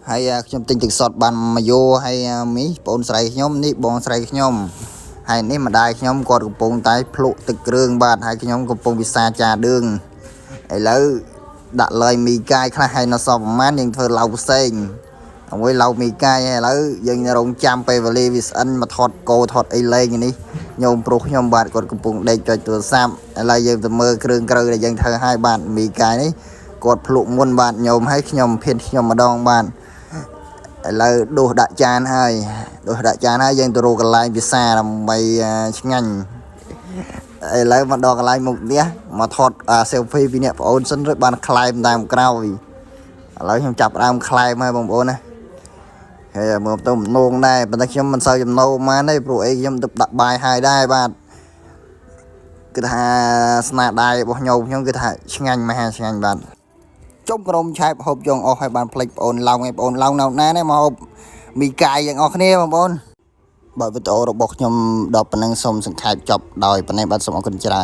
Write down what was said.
ហើយខ្ញុំទិញទឹកសុទ្ធបានមួយយោហើយមីបងស្រីខ្ញុំនេះបងស្រីខ្ញុំហើយនេះម្ដាយខ្ញុំគាត់កំពុងតែភ្លក់ទឹកគ្រឿងបាទហើយខ្ញុំកំពុងពិសាចាឌឿងឥឡូវដាក់លើយមីកាយខ្លះហើយនៅសល់ប្រហែលយើងធ្វើឡៅផ្សេង មួយឡៅមីកាយហើយឥឡូវយើងរងចាំពេលវេលាវាស្អិនមកថតគោថតអីលេងនេះញោមប្រុសខ្ញុំបាទគាត់កំពុងដេកចុចទូរស័ព្ទឥឡូវយើងទៅមើលគ្រឿងក្រៅដែលយើងធ្វើឲ្យបាទមីកាយនេះគាត់ភ្លក់មុនបាទញោមឲ្យខ្ញុំភៀនខ្ញុំម្ដងបាទឥឡូវដួសដាក់ចានហើយដួសដាក់ចានហើយយើងទៅរកកន្លែងពិសាដើម្បីឆ្ងាញ់ឥឡូវមកដល់កន្លែងមុខផ្ទះមកថត selfie ពីអ្នកប្អូនសិនរួចបានក្លែមតាមក្រោយឥឡូវខ្ញុំចាប់ដើមក្លែមហើយបងប្អូនណា ហើយមើលទៅម្នងដែរប៉ុន្តែខ្ញុំមិនសូវចំណូលប៉ុន្មានទេព្រោះអីខ្ញុំទៅដាក់បាយហើយដែរបាទគឺថាស្នាដៃរបស់ញោមខ្ញុំគឺថាឆ្ងាញ់មហាឆ្ងាញ់បាទចុំក្រុមឆែបហូបចងអស់ហើយបានផ្លេចប្អូនឡោងឯប្អូនឡោងនៅណានេះមកហូបមីកាយយ៉ាងអស់គ្នាបងប្អូនបើវីដេអូរបស់ខ្ញុំដល់ប៉ុណ្ណឹងសូមសង្ខេបចប់ដោយប៉ុណ្ណេះបាទសូមអរគុណច្រើន។